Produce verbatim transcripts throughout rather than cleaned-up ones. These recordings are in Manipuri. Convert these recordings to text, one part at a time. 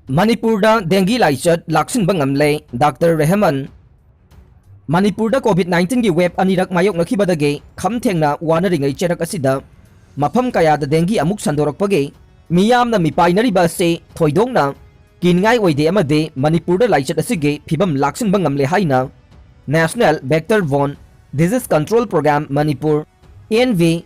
ꯃꯅꯤꯄꯨꯔꯗ ꯗꯦꯡꯒꯤ ꯂꯥꯏꯆꯠ ꯂꯥꯛꯁꯤꯟꯕ ꯉꯝꯂꯦ꯫ ꯗꯥꯛꯇꯔ ꯔꯦꯍꯃꯟ꯫ ꯃꯅꯤꯄꯨꯔꯗ COVID nineteen ꯒꯤ wave ꯑꯅꯤꯔꯛ ꯃꯥꯌꯣꯛꯅꯈꯤꯕꯗꯒꯤ ꯈꯝ ꯊꯦꯡꯅ ꯋꯥꯅꯔꯤꯉꯩ ꯆꯩꯔꯛ ꯑꯁꯤꯗ ꯃꯐꯝ ꯀꯌꯥꯗ ꯗꯦꯡꯒꯤ ꯑꯃꯨꯛ ꯁꯟꯗꯣꯔꯛꯄꯒꯤ ꯃꯤꯌꯥꯝꯅ ꯃꯤꯄꯥꯏꯅꯔꯤꯕ ꯑꯁꯤ ꯊꯣꯏꯗꯣꯛꯅ ꯀꯤꯅꯤꯡꯉꯥꯏ ꯑꯣꯏꯗꯦ ꯑꯃꯗꯤ ꯃꯅꯤꯄꯨꯔꯗ ꯂꯥꯏꯆꯠ ꯑꯁꯤꯒꯤ ꯐꯤꯕꯝ ꯂꯥꯛꯁꯤꯟꯕ ꯉꯝꯂꯦ ꯍꯥꯏꯅ National Vector Borne Disease Control Program Manipur, N V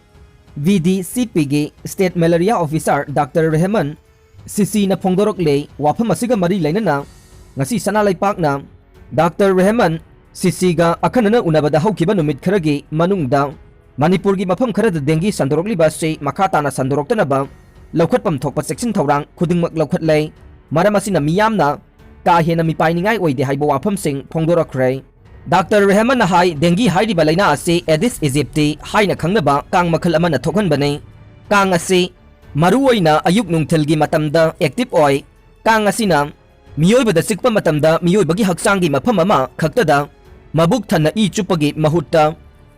V D C P ꯒꯤ State Malaria Officer ꯗꯥꯛꯇꯔ ꯔꯦꯍꯃꯟ ꯁꯤꯁꯤꯅ ꯐꯣꯡꯗꯣꯔꯛꯂꯦ꯫ ꯋꯥꯐꯝ ꯑꯁꯤꯒ ꯃꯔꯤ ꯂꯩꯅꯅ ꯉꯁꯤ ꯁꯅꯥ ꯂꯩꯄꯥꯛꯅ ꯗꯥꯛꯇꯔ ꯔꯦꯍꯃꯟ ꯁꯤꯁꯤꯒ ꯑꯈꯟꯅꯅ ꯎꯅꯕꯗ ꯍꯧꯈꯤꯕ ꯅꯨꯃꯤꯠ ꯈꯔꯒꯤ ꯃꯅꯨꯡꯗ ꯃꯅꯤꯄꯨꯔꯒꯤ ꯃꯐꯝ ꯈꯔꯗ ꯗꯦꯡꯒꯤ ꯁꯟꯗꯣꯔꯛꯂꯤꯕ ꯑꯁꯤ ꯃꯈꯥ ꯇꯥꯅ ꯁꯟꯗꯣꯔꯛꯇꯅꯕ ꯂꯧꯈꯠꯐꯝ ꯊꯣꯛꯄ ꯆꯦꯛꯁꯤꯟ ꯊꯧꯔꯥꯡ ꯈꯨꯗꯤꯡꯃꯛ ꯂꯧꯈꯠꯂꯦ꯫ ꯃꯔꯝ ꯑꯁꯤꯅ ꯃꯤꯌꯥꯝꯅ ꯀꯥ ꯍꯦꯟꯅ ꯃꯤꯄꯥꯏꯅꯤꯡꯉꯥꯏ ꯑꯣꯏꯗꯦ ꯍꯥꯏꯕ ꯋꯥꯐꯝꯁꯤꯡ ꯐꯣꯡꯗꯣꯔꯛꯈ꯭ꯔꯦ꯫ ꯗꯥꯛꯇꯔ ꯔꯦꯍꯃꯟꯅ ꯍꯥꯏ, ꯗꯦꯡꯒꯤ ꯍꯥꯏꯔꯤꯕ ꯂꯥꯏꯅꯥ ꯑꯁꯤ Aedes aegypti ꯍꯥꯏꯅ ꯈꯪꯅꯕ ꯀꯥꯡ ꯃꯈꯜ ꯑꯃꯅ ꯊꯣꯛꯍꯟꯕꯅꯤ꯫ ꯀꯥꯡ ꯑꯁꯤ ꯃꯔꯨꯑꯣꯏꯅ ꯑꯌꯨꯛ ꯅꯨꯡꯊꯤꯜꯒꯤ ꯃꯇꯝꯗ active ꯑꯣꯏ꯫ ꯀꯥꯡ ꯑꯁꯤꯅ ꯃꯤꯑꯣꯏꯕꯗ ꯆꯤꯛꯄ ꯃꯇꯝꯗ ꯃꯤꯑꯣꯏꯕꯒꯤ ꯍꯛꯆꯥꯡꯒꯤ ꯃꯐꯝ ꯑꯃ ꯈꯛꯇꯗ ꯃꯕꯨꯛ ꯊꯟꯅ ꯏ ꯆꯨꯞꯄꯒꯤ ꯃꯍꯨꯠꯇ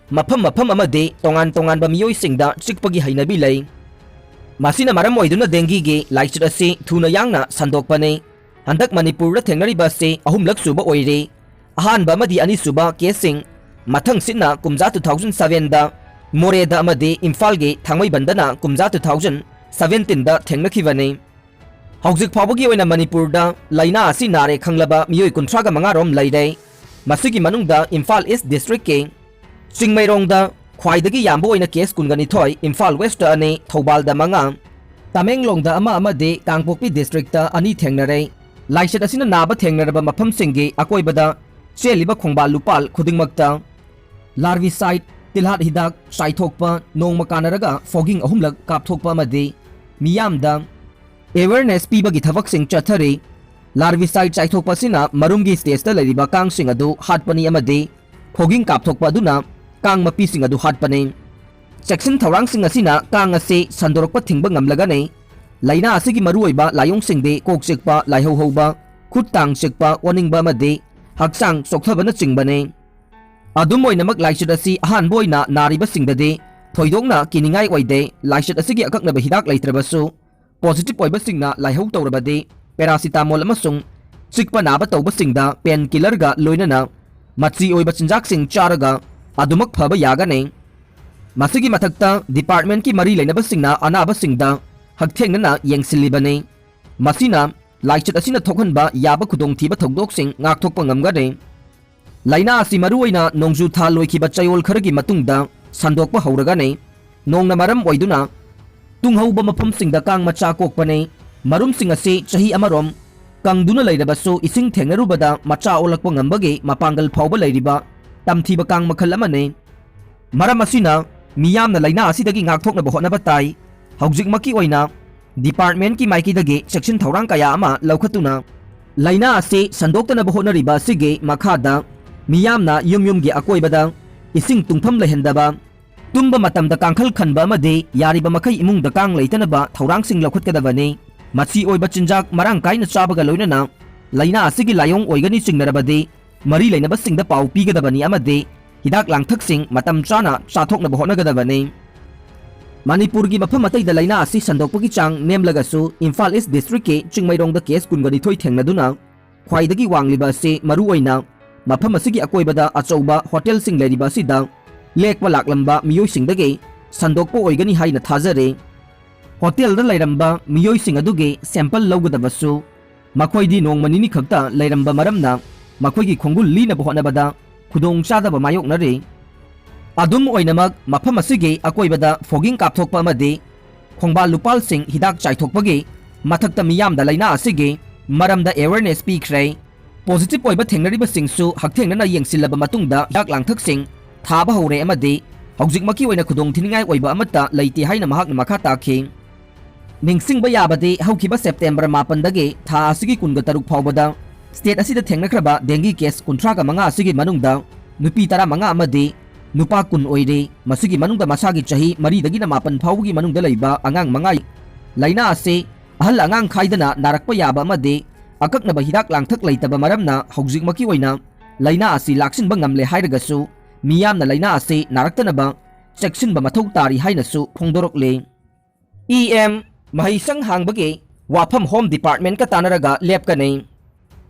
ꯃꯐꯝ ꯃꯐꯝ ꯑꯃꯗꯤ ꯇꯣꯉꯥꯟ ꯇꯣꯉꯥꯟꯕ ꯃꯤꯑꯣꯏꯁꯤꯡꯗ ꯆꯤꯛꯄꯒꯤ ꯍꯩꯅꯕꯤ ꯂꯩ꯫ ꯃꯁꯤꯅ ꯃꯔꯝ ꯑꯣꯏꯗꯨꯅ ꯗꯦꯡꯒꯤꯒꯤ ꯂꯥꯏꯆꯠ ꯑꯁꯤ ꯊꯨꯅ ꯌꯥꯡꯅ ꯁꯟꯗꯣꯛꯄꯅꯤ꯫ ꯍꯟꯗꯛ ꯃꯅꯤꯄꯨꯔꯗ ꯊꯦꯡꯅꯔꯤꯕ ꯑꯁꯤ ꯑꯍꯨꯝꯂꯛ ꯁꯨꯕ ꯑꯣꯏꯔꯤ꯫ ꯑꯍꯥꯟꯕ ꯑꯃꯗꯤ ꯑꯅꯤꯁꯨꯕ caseꯁꯤꯡ ꯃꯊꯪꯁꯤꯠꯅ ꯀꯨꯝꯖꯥ two thousand sevenꯗ ꯃꯣꯔꯦꯗ ꯑꯃꯗꯤ ꯏꯝꯐꯥꯜꯒꯤ ꯊꯥꯡꯃꯩꯕꯟꯗꯅ ꯀꯨꯝꯖꯥ two thousand seventeenꯗ ꯊꯦꯡꯅꯈꯤꯕꯅꯤ꯫ ꯍꯧꯖꯤꯛ ꯐꯥꯎꯕꯒꯤ ꯑꯣꯏꯅ ꯃꯅꯤꯄꯨꯔꯗ ꯂꯥꯏꯅꯥ ꯑꯁꯤ ꯅꯥꯔꯦ ꯈꯪꯂꯕ ꯃꯤꯑꯣꯏ ꯀꯨꯟꯊ꯭ꯔꯥꯒ ꯃꯉꯥ ꯔꯣꯝ ꯂꯩꯔꯦ꯫ ꯃꯁꯤꯒꯤ ꯃꯅꯨꯡꯗ ꯏꯝꯐꯥꯜ East districtꯀꯤ ꯆꯤꯡꯃꯩꯔꯣꯡꯗ ꯈ꯭ꯋꯥꯏꯗꯒꯤ ꯌꯥꯝꯕ ꯑꯣꯏꯅ case ꯀꯨꯟꯒ ꯅꯤꯊꯣꯏ, ꯏꯝꯐꯥꯜ Westꯇ ꯑꯅꯤ, ꯊꯧꯕꯥꯜꯗ ꯃꯉꯥ, ꯇꯃꯦꯡꯂꯣꯡꯗ ꯑꯃ ꯑꯃꯗꯤ ꯀꯥꯡꯄꯣꯛꯄꯤ districtꯇ ꯑꯅꯤ ꯊꯦꯡꯅꯔꯦ꯫ ꯂꯥꯏꯆꯠ ꯑꯁꯤꯅ ꯅꯥꯕ ꯊꯦꯡꯅꯔꯕ ꯃꯐꯝꯁꯤꯡꯒꯤ ꯑꯀꯣꯏꯕꯗ ꯆꯦꯜꯂꯤꯕ ꯈꯣꯡꯕꯥꯜ ꯂꯨꯄꯥꯜ ꯈꯨꯗꯤꯡꯃꯛꯇ larvicide, ꯇꯤꯜꯍꯥꯠ ꯍꯤꯗꯥꯛ ꯆꯥꯏꯊꯣꯛꯄ, ꯅꯣꯡꯃ ꯀꯥꯟꯅꯔꯒ fogging ꯑꯍꯨꯝꯂꯛ ꯀꯥꯞꯊꯣꯛꯄ ꯑꯃꯗꯤ ꯃꯤꯌꯥꯝꯗ awareness ꯄꯤꯕꯒꯤ ꯊꯕꯛꯁꯤꯡ ꯆꯠꯊꯔꯤ꯫ Larvicide ꯆꯥꯏꯊꯣꯛꯄ ꯑꯁꯤꯅ ꯃꯔꯨꯝꯒꯤ stageꯇ ꯂꯩꯔꯤꯕ ꯀꯥꯡꯁꯤꯡ ꯑꯗꯨ ꯍꯥꯠꯄꯅꯤ ꯑꯃꯗꯤ fogging ꯀꯥꯞꯊꯣꯛꯄ ꯑꯗꯨꯅ ꯀꯥꯡ ꯃꯄꯤꯁꯤꯡ ꯑꯗꯨ ꯍꯥꯠꯄꯅꯤ꯫ ꯆꯦꯛꯁꯤꯟ ꯊꯧꯔꯥꯡꯁꯤꯡ ꯑꯁꯤꯅ ꯀꯥꯡ ꯑꯁꯤ ꯁꯟꯗꯣꯔꯛꯄ ꯊꯤꯡꯕ ꯉꯝꯂꯒꯅꯤ꯫ ꯂꯥꯏꯅꯥ ꯑꯁꯤꯒꯤ ꯃꯔꯨꯑꯣꯏꯕ ꯂꯥꯏꯑꯣꯡꯁꯤꯡꯗꯤ ꯀꯣꯛ ꯆꯤꯛꯄ, ꯂꯥꯏꯍꯧ ꯍꯧꯕ, ꯈꯨꯠ ꯇꯥꯡ ꯆꯤꯛꯄ, ꯑꯣꯅꯤꯡꯕ ꯑꯃꯗꯤ ꯍꯛꯆꯥꯡ ꯆꯣꯛꯊꯕꯅꯆꯤꯡꯕꯅꯤ꯫ ꯑꯗꯨꯝ ꯑꯣꯏꯅꯃꯛ, ꯂꯥꯏꯆꯠ ꯑꯁꯤ ꯑꯍꯥꯟꯕ ꯑꯣꯏꯅ ꯅꯥꯔꯤꯕꯁꯤꯡꯗꯗꯤ ꯊꯣꯏꯗꯣꯛꯅ ꯀꯤꯅꯤꯡꯉꯥꯏ ꯑꯣꯏꯗꯦ꯫ ꯂꯥꯏꯆꯠ ꯑꯁꯤꯒꯤ ꯑꯀꯛꯅꯕ ꯍꯤꯗꯥꯛ ꯂꯩꯇ꯭ꯔꯕꯁꯨ, positive ꯑꯣꯏꯕꯁꯤꯡꯅ ꯂꯥꯏꯍꯧ ꯇꯧꯔꯕꯗꯤ paracetamol ꯑꯃꯁꯨꯡ ꯆꯤꯛꯄ ꯅꯥꯕ ꯇꯧꯕꯁꯤꯡꯗ pain killerꯒ ꯂꯣꯏꯅꯅ ꯃꯆꯤ ꯑꯣꯏꯕ ꯆꯤꯟꯖꯥꯛꯁꯤꯡ ꯆꯥꯔꯒ ꯑꯗꯨꯃꯛ ꯐꯕ ꯌꯥꯒꯅꯤ꯫ ꯃꯁꯤꯒꯤ ꯃꯊꯛꯇ departmentꯀꯤ ꯃꯔꯤ ꯂꯩꯅꯕꯁꯤꯡꯅ ꯑꯅꯥꯕꯁꯤꯡꯗ ꯍꯛꯊꯦꯡꯅꯅ ꯌꯦꯡꯁꯤꯜꯂꯤꯕꯅꯤ꯫ ꯃꯁꯤꯅ ꯂꯥꯏꯆꯠ ꯑꯁꯤꯅ ꯊꯣꯛꯍꯟꯕ ꯌꯥꯕ ꯈꯨꯗꯣꯡꯊꯤꯕ ꯊꯧꯗꯣꯛꯁꯤꯡ ꯉꯥꯛꯊꯣꯛꯄ ꯉꯝꯒꯅꯤ꯫ ꯂꯥꯏꯅꯥ ꯑꯁꯤ ꯃꯔꯨꯑꯣꯏꯅ ꯅꯣꯡꯖꯨ ꯊꯥ ꯂꯣꯏꯈꯤꯕ ꯆꯌꯣꯜ ꯈꯔꯒꯤ ꯃꯇꯨꯡꯗ ꯁꯟꯗꯣꯛꯄ ꯍꯧꯔꯒꯅꯤ꯫ ꯅꯣꯡꯅ ꯃꯔꯝ ꯑꯣꯏꯗꯨꯅ ꯇꯨꯡꯍꯧꯕ ꯃꯐꯝꯁꯤꯡꯗ ꯀꯥꯡ ꯃꯆꯥ ꯀꯣꯛꯄꯅꯤ꯫ ꯃꯔꯨꯝꯁꯤꯡ ꯑꯁꯤ ꯆꯍꯤ ꯑꯃꯔꯣꯝ ꯀꯪꯗꯨꯅ ꯂꯩꯔꯕꯁꯨ ꯏꯁꯤꯡ ꯊꯦꯡꯅꯔꯨꯕꯗ ꯃꯆꯥ ꯑꯣꯜꯂꯛꯄ ꯉꯝꯕꯒꯤ ꯃꯄꯥꯡꯒꯜ ꯐꯥꯎꯕ ꯂꯩꯔꯤꯕ ꯇꯝꯊꯤꯕ ꯀꯥꯡ ꯃꯈꯜ ꯑꯃꯅꯤ꯫ ꯃꯔꯝ ꯑꯁꯤꯅ ꯃꯤꯌꯥꯝꯅ ꯂꯥꯏꯅꯥ ꯑꯁꯤꯗꯒꯤ ꯉꯥꯛꯊꯣꯛꯅꯕ ꯍꯣꯠꯅꯕ ꯇꯥꯏ꯫ ꯍꯧꯖꯤꯛꯃꯛꯀꯤ ꯑꯣꯏꯅ departmentꯀꯤ ꯃꯥꯏꯀꯩꯗꯒꯤ ꯆꯦꯛꯁꯤꯟ ꯊꯧꯔꯥꯡ ꯀꯌꯥ ꯑꯃ ꯂꯧꯈꯠꯇꯨꯅ ꯂꯥꯏꯅꯥ ꯑꯁꯤ ꯁꯟꯗꯣꯛꯇꯅꯕ ꯍꯣꯠꯅꯔꯤꯕ ꯑꯁꯤꯒꯤ ꯃꯈꯥꯗ ꯃꯤꯌꯥꯝꯅ ꯌꯨꯝ ꯌꯨꯝꯒꯤ ꯑꯀꯣꯏꯕꯗ ꯏꯁꯤꯡ ꯇꯨꯡꯐꯝ ꯂꯩꯍꯟꯗꯕ, ꯇꯨꯝꯕ ꯃꯇꯝꯗ ꯀꯥꯡꯈꯜ ꯈꯟꯕ ꯑꯃꯗꯤ ꯌꯥꯔꯤꯕ ꯃꯈꯩ ꯏꯃꯨꯡꯗ ꯀꯥꯡ ꯂꯩꯇꯅꯕ ꯊꯧꯔꯥꯡꯁꯤꯡ ꯂꯧꯈꯠꯀꯗꯕꯅꯤ꯫ ꯃꯆꯤ ꯑꯣꯏꯕ ꯆꯤꯟꯖꯥꯛ ꯃꯔꯥꯡ ꯀꯥꯏꯅ ꯆꯥꯕꯒ ꯂꯣꯏꯅꯅ ꯂꯥꯏꯅꯥ ꯑꯁꯤꯒꯤ ꯂꯥꯏꯑꯣꯡ ꯑꯣꯏꯒꯅꯤ ꯆꯤꯡꯅꯔꯕꯗꯤ ꯃꯔꯤ ꯂꯩꯅꯕꯁꯤꯡꯗ ꯄꯥꯎ ꯄꯤꯒꯗꯕꯅꯤ ꯑꯃꯗꯤ ꯍꯤꯗꯥꯛ ꯂꯥꯡꯊꯛꯁꯤꯡ ꯃꯇꯝ ꯆꯥꯅ ꯆꯥꯊꯣꯛꯅꯕ ꯍꯣꯠꯅꯒꯗꯕꯅꯤ꯫ ꯃꯅꯤꯄꯨꯔꯒꯤ ꯃꯐꯝ ꯑꯇꯩꯗ ꯂꯥꯏꯅꯥ ꯑꯁꯤ ꯁꯟꯗꯣꯛꯄꯒꯤ ꯆꯥꯡ ꯅꯦꯝꯂꯒꯁꯨ ꯏꯝꯐꯥꯜ ꯏꯁ districtꯀꯤ ꯆꯤꯡꯃꯩꯔꯣꯡꯗ case ꯀꯨꯟꯒ ꯅꯤꯊꯣꯏ ꯊꯦꯡꯅꯗꯨꯅ ꯈ꯭ꯋꯥꯏꯗꯒꯤ ꯋꯥꯡꯂꯤꯕ ꯑꯁꯤ ꯃꯔꯨꯑꯣꯏꯅ ꯃꯐꯝ ꯑꯁꯤꯒꯤ ꯑꯀꯣꯏꯕꯗ ꯑꯆꯧꯕ ꯍꯣꯇꯦꯜꯁꯤꯡ ꯂꯩꯔꯤꯕ ꯑꯁꯤꯗ ꯂꯦꯛꯄ ꯂꯥꯛꯂꯝꯕ ꯃꯤꯑꯣꯏꯁꯤꯡꯗꯒꯤ ꯁꯟꯗꯣꯛꯄ ꯑꯣꯏꯒꯅꯤ ꯍꯥꯏꯅ ꯊꯥꯖꯔꯤ꯫ ꯍꯣꯇꯦꯜꯗ ꯂꯩꯔꯝꯕ ꯃꯤꯑꯣꯏꯁꯤꯡ ꯑꯗꯨꯒꯤ sample ꯂꯧꯒꯗꯕꯁꯨ ꯃꯈꯣꯏꯗꯤ ꯅꯣꯡꯃ ꯅꯤꯅꯤ ꯈꯛꯇ ꯂꯩꯔꯝꯕ ꯃꯔꯝꯅ ꯃꯈꯣꯏꯒꯤ ꯈꯣꯡꯒꯨꯜ ꯂꯤꯅꯕ ꯍꯣꯠꯅꯕꯗ ꯈꯨꯗꯣꯡꯆꯥꯗꯕ ꯃꯥꯌꯣꯛꯅꯔꯤ꯫ ꯑꯗꯨꯝ ꯑꯣꯏꯅꯃꯛ, ꯃꯐꯝ ꯑꯁꯤꯒꯤ ꯑꯀꯣꯏꯕꯗ fogging ꯀꯥꯞꯊꯣꯛꯄ ꯑꯃꯗꯤ ꯈꯣꯡꯕꯥꯜ ꯂꯨꯄꯥꯜꯁꯤꯡ ꯍꯤꯗꯥꯛ ꯆꯥꯏꯊꯣꯛꯄꯒꯤ ꯃꯊꯛꯇ ꯃꯤꯌꯥꯝꯗ ꯂꯥꯏꯅꯥ ꯑꯁꯤꯒꯤ ꯃꯔꯝꯗ awareness ꯄꯤꯈ꯭ꯔꯦ꯫ Positive ꯑꯣꯏꯕ ꯊꯦꯡꯅꯔꯤꯕꯁꯤꯡꯁꯨ ꯍꯛꯊꯦꯡꯅꯅ ꯌꯦꯡꯁꯤꯜꯂꯕ ꯃꯇꯨꯡꯗ ꯍꯤꯗꯥꯛ ꯂꯥꯡꯊꯛꯁꯤꯡ ꯊꯥꯕ ꯍꯧꯔꯦ ꯑꯃꯗꯤ ꯍꯧꯖꯤꯛꯃꯛꯀꯤ ꯑꯣꯏꯅ ꯈꯨꯗꯣꯡꯊꯤꯅꯤꯡꯉꯥꯏ ꯑꯣꯏꯕ ꯑꯃꯠꯇ ꯂꯩꯇꯦ ꯍꯥꯏꯅ ꯃꯍꯥꯛꯅ ꯃꯈꯥ ꯇꯥꯈꯤ꯫ ꯅꯤꯡꯁꯤꯡꯕ ꯌꯥꯕꯗꯤ, ꯍꯧꯈꯤꯕ September ꯃꯥꯄꯟꯗꯒꯤ ꯊꯥ ꯑꯁꯤꯒꯤ ꯀꯨꯟꯒ ꯇꯔꯨꯛ ꯐꯥꯎꯕꯗ state ꯑꯁꯤꯗ ꯊꯦꯡꯅꯈ꯭ꯔꯕ dengue case ꯀꯨꯟꯊ꯭ꯔꯥꯒ ꯃꯉꯥ ꯑꯁꯤꯒꯤ ꯃꯅꯨꯡꯗ ꯅꯨꯄꯤ ꯇꯔꯥꯃꯉꯥ ꯑꯃꯗꯤ ꯅꯨꯄꯥ ꯀꯨꯟ ꯑꯣꯏꯔꯤ꯫ ꯃꯁꯤꯒꯤ ꯃꯅꯨꯡꯗ ꯃꯁꯥꯒꯤ ꯆꯍꯤ ꯃꯔꯤꯗꯒꯤꯅ ꯃꯥꯄꯟ ꯐꯥꯎꯕꯒꯤ ꯃꯅꯨꯡꯗ ꯂꯩꯕ ꯑꯉꯥꯡ ꯃꯉꯥ꯫ ꯂꯥꯏꯅꯥ ꯑꯁꯤ ꯑꯍꯜ ꯑꯉꯥꯡ ꯈꯥꯏꯗꯅ ꯅꯥꯔꯛꯄ ꯌꯥꯕ ꯑꯃꯗꯤ ꯑꯀꯛꯅꯕ ꯍꯤꯗꯥꯛ ꯂꯥꯡꯊꯛ ꯂꯩꯇꯕ ꯃꯔꯝꯅ ꯍꯧꯖꯤꯛꯃꯛꯀꯤ ꯑꯣꯏꯅ ꯂꯥꯏꯅꯥ ꯑꯁꯤ ꯂꯥꯛꯁꯤꯟꯕ ꯉꯝꯂꯦ ꯍꯥꯏꯔꯒꯁꯨ ꯃꯤꯌꯥꯝꯅ ꯂꯥꯏꯅꯥ ꯑꯁꯤ ꯅꯥꯔꯛꯇꯅꯕ ꯆꯦꯛꯁꯤꯟꯕ ꯃꯊꯧ ꯇꯥꯔꯤ ꯍꯥꯏꯅꯁꯨ ꯐꯣꯡꯗꯣꯔꯛꯂꯤ꯫ ꯏ ꯑꯦꯝ ꯃꯍꯩꯁꯪ ꯍꯥꯡꯕꯒꯤ ꯋꯥꯐꯝ Home Departmentꯀ ꯇꯥꯟꯅꯔꯒ ꯂꯦꯞꯀꯅꯤ꯫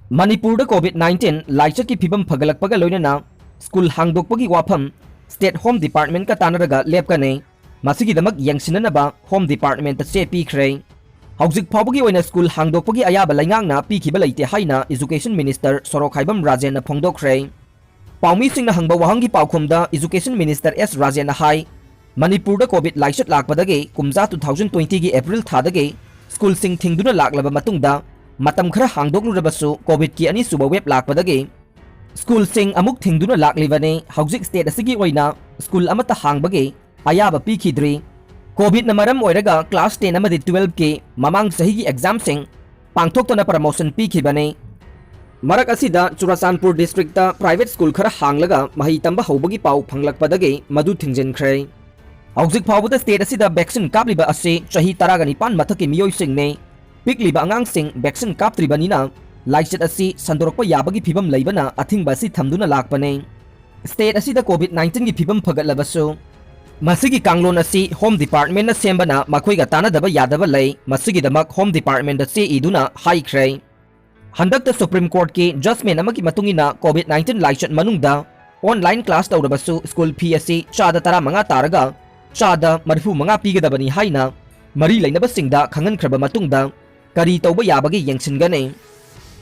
ꯃꯅꯤꯄꯨꯔꯗ COVID nineteen ꯂꯥꯏꯆꯠꯀꯤ ꯐꯤꯕꯝ ꯐꯒꯠꯂꯛꯄꯒ ꯂꯣꯏꯅꯅ ꯁ꯭ꯀꯨꯜ ꯍꯥꯡꯗꯣꯛꯄꯒꯤ ꯋꯥꯐꯝ State Home Departmentꯀ ꯇꯥꯟꯅꯔꯒ ꯂꯦꯞꯀꯅꯤ꯫ ꯃꯁꯤꯒꯤꯗꯃꯛ ꯌꯦꯡꯁꯤꯟꯅꯅꯕ Home Departmentꯇ ꯆꯦ ꯄꯤꯈ꯭ꯔꯦ꯫ ꯍꯧꯖꯤꯛ ꯐꯥꯎꯕꯒꯤ ꯑꯣꯏꯅ ꯁ꯭ꯀꯨꯜ ꯍꯥꯡꯗꯣꯛꯄꯒꯤ ꯑꯌꯥꯕ ꯂꯩꯉꯥꯛꯅ ꯄꯤꯈꯤꯕ ꯂꯩꯇꯦ ꯍꯥꯏꯅ Education Minister ꯁꯣꯔꯣꯛꯈꯥꯏꯕꯝ ꯔꯥꯖꯦꯟꯅ ꯐꯣꯡꯗꯣꯛꯈ꯭ꯔꯦ꯫ ꯄꯥꯎꯃꯤꯁꯤꯡꯅ ꯍꯪꯕ ꯋꯥꯍꯪꯒꯤ ꯄꯥꯎꯈꯨꯝꯗ Education Minister ꯑꯦꯁ ꯔꯥꯖꯦꯟꯅ ꯍꯥꯏ, ꯃꯅꯤꯄꯨꯔꯗ COVID ꯂꯥꯏꯆꯠ ꯂꯥꯛꯄꯗꯒꯤ ꯀꯨꯝꯖꯥ two thousand twentyꯒꯤ April ꯊꯥꯗꯒꯤ ꯁ꯭ꯀꯨꯜꯁꯤꯡ ꯊꯤꯡꯗꯨꯅ ꯂꯥꯛꯂꯕ ꯃꯇꯨꯡꯗ ꯃꯇꯝ ꯈꯔ ꯍꯥꯡꯗꯣꯛꯂꯨꯔꯕꯁꯨ COVIDꯀꯤ ꯑꯅꯤꯁꯨꯕ wave ꯂꯥꯛꯄꯗꯒꯤ ꯁ꯭ꯀꯨꯜꯁꯤꯡ ꯑꯃꯨꯛ ꯊꯤꯡꯗꯨꯅ ꯂꯥꯛꯂꯤꯕꯅꯤ꯫ ꯍꯧꯖꯤꯛ state ꯑꯁꯤꯒꯤ ꯑꯣꯏꯅ ꯁ꯭ꯀꯨꯜ ꯑꯃꯠꯇ ꯍꯥꯡꯕꯒꯤ ꯑꯌꯥꯕ ꯄꯤꯈꯤꯗ꯭ꯔꯤ꯫ COVIDꯅ ꯃꯔꯝ ꯑꯣꯏꯔꯒ class ten ꯑꯃꯗꯤ twelveꯀꯤ ꯃꯃꯥꯡ ꯆꯍꯤꯒꯤ examꯁꯤꯡ ꯄꯥꯡꯊꯣꯛꯇꯅ promotion ꯄꯤꯈꯤꯕꯅꯤ꯫ ꯃꯔꯛ ꯑꯁꯤꯗ ꯆꯨꯔꯥꯆꯥꯟꯄꯨꯔ districtꯇ private school ꯈꯔ ꯍꯥꯡꯂꯒ ꯃꯍꯩ ꯇꯝꯕ ꯍꯧꯕꯒꯤ ꯄꯥꯎ ꯐꯪꯂꯛꯄꯗꯒꯤ ꯃꯗꯨ ꯊꯤꯡꯖꯤꯟꯈ꯭ꯔꯦ꯫ ꯍꯧꯖꯤꯛ ꯐꯥꯎꯕꯗ state ꯑꯁꯤꯗ vaccine ꯀꯥꯞꯂꯤꯕ ꯑꯁꯤ ꯆꯍꯤ ꯇꯔꯥꯒ ꯅꯤꯄꯥꯟ ꯃꯊꯛꯀꯤ ꯃꯤꯑꯣꯏꯁꯤꯡꯅꯤ꯫ ꯄꯤꯛꯂꯤꯕ ꯑꯉꯥꯡꯁꯤꯡ vaccine ꯀꯥꯞꯇ꯭ꯔꯤꯕꯅꯤꯅ ꯂꯥꯏꯆꯠ ꯑꯁꯤ ꯁꯟꯗꯣꯔꯛꯄ ꯌꯥꯕꯒꯤ ꯐꯤꯕꯝ ꯂꯩꯕꯅ ꯑꯊꯤꯡꯕ ꯑꯁꯤ ꯊꯝꯗꯨꯅ ꯂꯥꯛꯄꯅꯤ꯫ State ꯑꯁꯤꯗ COVID nineteenꯒꯤ ꯐꯤꯕꯝ ꯐꯒꯠꯂꯕꯁꯨ ꯃꯁꯤꯒꯤ ꯀꯥꯡꯂꯣꯟ ꯑꯁꯤ Home Departmentꯅ ꯁꯦꯝꯕꯅ ꯃꯈꯣꯏꯒ ꯇꯥꯟꯅꯗꯕ ꯌꯥꯗꯕ ꯂꯩ꯫ ꯃꯁꯤꯒꯤꯗꯃꯛ Home Departmentꯇ ꯆꯦ ꯏꯗꯨꯅ ꯍꯥꯏꯈ꯭ꯔꯦ꯫ ꯍꯟꯗꯛꯇ Supreme Courtꯀꯤ judgment ꯑꯃꯒꯤ ꯃꯇꯨꯡ ꯏꯟꯅ COVID nineteen ꯂꯥꯏꯆꯠ ꯃꯅꯨꯡꯗ online class ꯇꯧꯔꯕꯁꯨ school fee ꯑꯁꯤ ꯆꯥꯗ ꯇꯔꯥꯃꯉꯥ ꯇꯥꯔꯒ ꯆꯥꯗ ꯃꯔꯤꯐꯨ ꯃꯉꯥ ꯄꯤꯒꯗꯕꯅꯤ ꯍꯥꯏꯅ ꯃꯔꯤ ꯂꯩꯅꯕꯁꯤꯡꯗ ꯈꯪꯍꯟꯈ꯭ꯔꯕ ꯃꯇꯨꯡꯗ ꯀꯔꯤ ꯇꯧꯕ ꯌꯥꯕꯒꯦ ꯌꯦꯡꯁꯤꯟꯒꯅꯤ꯫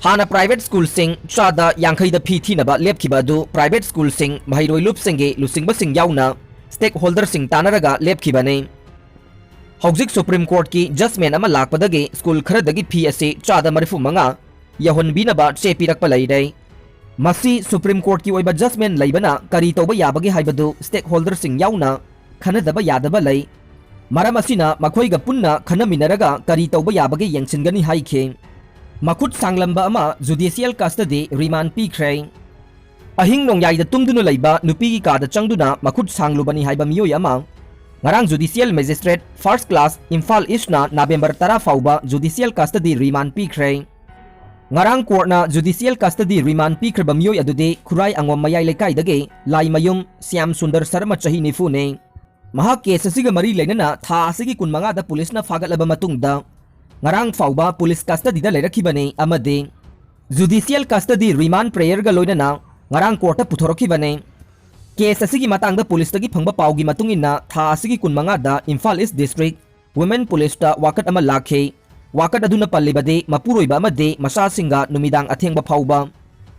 ꯍꯥꯟꯅ private schoolꯁꯤꯡ ꯆꯥꯗ ꯌꯥꯡꯈꯩꯗ fee ꯊꯤꯅꯕ ꯂꯦꯞꯈꯤꯕ ꯑꯗꯨ private schoolꯁꯤꯡ, ꯃꯍꯩꯔꯣꯏ ꯂꯨꯞꯁꯤꯡꯒꯤ ꯂꯨꯆꯤꯡꯕꯁꯤꯡ ꯌꯥꯎꯅ stakeholderꯁꯤꯡ ꯇꯥꯟꯅꯔꯒ ꯂꯦꯞꯈꯤꯕꯅꯤ꯫ ꯍꯧꯖꯤꯛ Supreme Courtꯀꯤ judgment ꯑꯃ ꯂꯥꯛꯄꯗꯒꯤ school ꯈꯔꯗꯒꯤ fee ꯑꯁꯤ ꯆꯥꯗ ꯃꯔꯤꯐꯨ ꯃꯉꯥ ꯌꯧꯍꯟꯕꯤꯅꯕ ꯆꯦ ꯄꯤꯔꯛꯄ ꯂꯩꯔꯦ꯫ ꯃꯁꯤ Supreme Courtꯀꯤ ꯑꯣꯏꯕ judgment ꯂꯩꯕꯅ ꯀꯔꯤ ꯇꯧꯕ ꯌꯥꯕꯒꯦ ꯍꯥꯏꯕꯗꯨ stakeholderꯁꯤꯡ ꯌꯥꯎꯅ ꯈꯟꯅꯗꯕ ꯌꯥꯗꯕ ꯂꯩ꯫ ꯃꯔꯝ ꯑꯁꯤꯅ ꯃꯈꯣꯏꯒ ꯄꯨꯟꯅ ꯈꯟꯅꯃꯤꯟꯅꯔꯒ ꯀꯔꯤ ꯇꯧꯕ ꯌꯥꯕꯒꯦ ꯌꯦꯡꯁꯤꯟꯒꯅꯤ ꯍꯥꯏꯈꯤ꯫ ꯃꯈꯨꯠ ꯁꯥꯡꯂꯝꯕ ꯑꯃ judicial custody remand ꯄꯤꯈ꯭ꯔꯦ꯫ ꯑꯍꯤꯡ ꯅꯣꯡꯌꯥꯏꯗ ꯇꯨꯝꯗꯨꯅ ꯂꯩꯕ ꯅꯨꯄꯤꯒꯤ ꯀꯥꯗ ꯆꯪꯗꯨꯅ ꯃꯈꯨꯠ ꯁꯥꯡꯂꯨꯕꯅꯤ ꯍꯥꯏꯕ ꯃꯤꯑꯣꯏ ꯑꯃ ꯉꯔꯥꯡ judicial magistrate first class Imphal Eastꯅ November ꯇꯔꯥ ꯐꯥꯎꯕ judicial custody remand ꯄꯤꯈ꯭ꯔꯦ꯫ ꯉꯔꯥꯡ courtꯅ judicial custody remand ꯄꯤꯈ꯭ꯔꯕ ꯃꯤꯑꯣꯏ ꯑꯗꯨꯗꯤ ꯈꯨꯔꯥꯏ ꯑꯉꯣꯝ ꯃꯌꯥꯏ ꯂꯩꯀꯥꯏꯗꯒꯤ ꯂꯥꯏꯃꯌꯨꯝ ꯁ꯭ꯌꯥꯝ ꯁꯨꯟꯗꯔ ꯁꯔꯃ ꯆꯍꯤ ꯅꯤꯐꯨꯅꯤ꯫ ꯃꯍꯥꯛ case ꯑꯁꯤꯒ ꯃꯔꯤ ꯂꯩꯅꯅ ꯊꯥ ꯑꯁꯤꯒꯤ ꯀꯨꯟꯃꯉꯥꯗ ꯄꯨꯂꯤꯁꯅ ꯐꯥꯒꯠꯂꯕ ꯃꯇꯨꯡꯗ ꯉꯔꯥꯡ ꯐꯥꯎꯕ ꯄꯨꯂꯤꯁ ꯀꯁꯇꯗꯤꯗ ꯂꯩꯔꯛꯈꯤꯕꯅꯤ ꯑꯃꯗꯤ ꯖꯨꯗꯤꯁꯤꯌꯦꯜ ꯀꯁꯇꯗꯤ ꯔꯤꯃꯥꯟ ꯄ꯭ꯔꯦꯌꯔꯒ ꯂꯣꯏꯅꯅ ꯉꯔꯥꯡ ꯀꯣꯔꯠꯇ ꯄꯨꯊꯣꯔꯛꯈꯤꯕꯅꯤ꯫ ꯀꯦꯁ ꯑꯁꯤꯒꯤ ꯃꯇꯥꯡꯗ ꯄꯨꯂꯤꯁꯇꯒꯤ ꯐꯪꯕ ꯄꯥꯎꯒꯤ ꯃꯇꯨꯡ ꯏꯟꯅ ꯊꯥ ꯑꯁꯤꯒꯤ ꯀꯨꯟꯃꯉꯥꯗ ꯏꯝꯐꯥꯜ ꯏꯁ ꯗꯤꯁꯇ꯭ꯔꯤꯛ ꯋꯨꯃꯦꯟ ꯄꯨꯂꯤꯁꯇ ꯋꯥꯀꯠ ꯑꯃ ꯂꯥꯛꯈꯤ꯫ ꯋꯥꯀꯠ ꯑꯗꯨꯅ ꯄꯜꯂꯤꯕꯗꯤ ꯃꯄꯨꯔꯣꯏꯕ ꯑꯃꯗꯤ ꯃꯆꯥꯁꯤꯡꯒ ꯅꯨꯃꯤꯗꯥꯡ ꯑꯊꯦꯡꯕ ꯐꯥꯎꯕ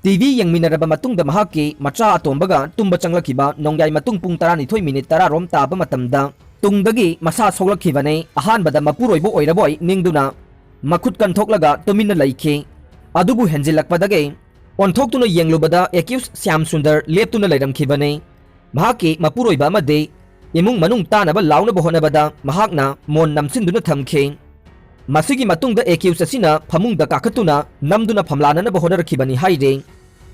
ꯇꯤꯚꯤ ꯌꯦꯡꯃꯤꯟꯅꯔꯕ ꯃꯇꯨꯡꯗ ꯃꯍꯥꯛꯀꯤ ꯃꯆꯥ ꯑꯇꯣꯝꯕꯒ ꯇꯨꯝꯕ ꯆꯪꯂꯛꯈꯤꯕ ꯅꯣꯡꯌꯥꯏ ꯃꯇꯨꯡ ꯄꯨꯡ ꯇꯔꯥꯅꯤꯊꯣꯏ ꯃꯤꯅꯤꯠ ꯇꯔꯥ ꯔꯣꯝ ꯇꯥꯕ ꯃꯇꯝꯗ ꯇꯨꯡꯗꯒꯤ ꯃꯁꯥ ꯁꯣꯛꯂꯛꯈꯤꯕꯅꯤ꯫ ꯑꯍꯥꯟꯕꯗ ꯃꯄꯨꯔꯣꯏꯕ ꯑꯣꯏꯔꯕꯣꯏ ꯅꯤꯡꯗꯨꯅ ꯃꯈꯨꯠ ꯀꯟꯊꯣꯛꯂꯒ ꯇꯨꯃꯤꯟꯅ ꯂꯩꯈꯤ꯫ ꯑꯗꯨꯕꯨ ꯍꯦꯟꯖꯤꯜꯂꯛꯄꯗꯒꯤ ꯑꯣꯟꯊꯣꯛꯇꯨꯅ ꯌꯦꯡꯂꯨꯕꯗ ꯑꯦꯀ꯭ꯌꯨꯁ ꯁ꯭ꯌꯥꯝ ꯁꯨꯟꯗꯔ ꯂꯦꯞꯇꯨꯅ ꯂꯩꯔꯝꯈꯤꯕꯅꯤ꯫ ꯃꯍꯥꯛꯀꯤ ꯃꯄꯨꯔꯣꯏꯕ ꯑꯃꯗꯤ ꯏꯃꯨꯡ ꯃꯅꯨꯡ ꯇꯥꯅꯕ ꯂꯥꯎꯅꯕ ꯍꯣꯠꯅꯕꯗ ꯃꯍꯥꯛꯅ ꯃꯣꯟ ꯅꯝꯁꯤꯟꯗꯨꯅ ꯊꯝꯈꯤ꯫ ꯃꯁꯤꯒꯤ ꯃꯇꯨꯡꯗ ꯑꯦꯀ꯭ꯌꯨꯁ ꯑꯁꯤꯅ ꯐꯃꯨꯡꯗ ꯀꯥꯈꯠꯇꯨꯅ ꯅꯝꯗꯨꯅ ꯐꯝꯂꯥꯅꯅꯕ ꯍꯣꯠꯅꯔꯛꯈꯤꯕꯅꯤ ꯍꯥꯏꯔꯤ꯫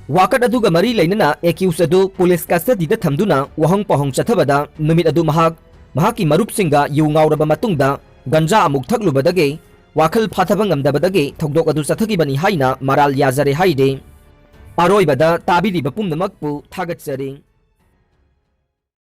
ꯋꯥꯀꯠ ꯑꯗꯨꯒ ꯃꯔꯤ ꯂꯩꯅꯅ ꯑꯦꯀ꯭ꯌꯨꯁ ꯑꯗꯨ ꯄꯨꯂꯤꯁ ꯀꯁꯇꯗꯤꯗ ꯊꯝꯗꯨꯅ ꯋꯥꯍꯪ ꯄꯥꯎꯍꯪ ꯆꯠꯊꯕꯗ ꯅꯨꯃꯤꯠ ꯑꯗꯨ ꯃꯍꯥꯛ ꯃꯍꯥꯛꯀꯤ ꯃꯔꯨꯞꯁꯤꯡꯒ ꯌꯨ ꯉꯥꯎꯔꯕ ꯃꯇꯨꯡꯗ ꯒꯟꯖꯥ ꯑꯃꯨꯛ ꯊꯛꯂꯨꯕꯗꯒꯤ ꯋꯥꯈꯜ ꯐꯥꯊꯕ ꯉꯝꯗꯕꯗꯒꯤ ꯊꯧꯗꯣꯛ ꯑꯗꯨ ꯆꯠꯊꯈꯤꯕꯅꯤ ꯍꯥꯏꯅ ꯃꯔꯥꯜ ꯌꯥꯖꯔꯦ ꯍꯥꯏꯔꯤ꯫ ꯑꯔꯣꯏꯕꯗ ꯇꯥꯕꯤꯔꯤꯕ ꯄꯨꯝꯅꯃꯛꯄꯨ ꯊꯥꯒꯠꯆꯔꯤ꯫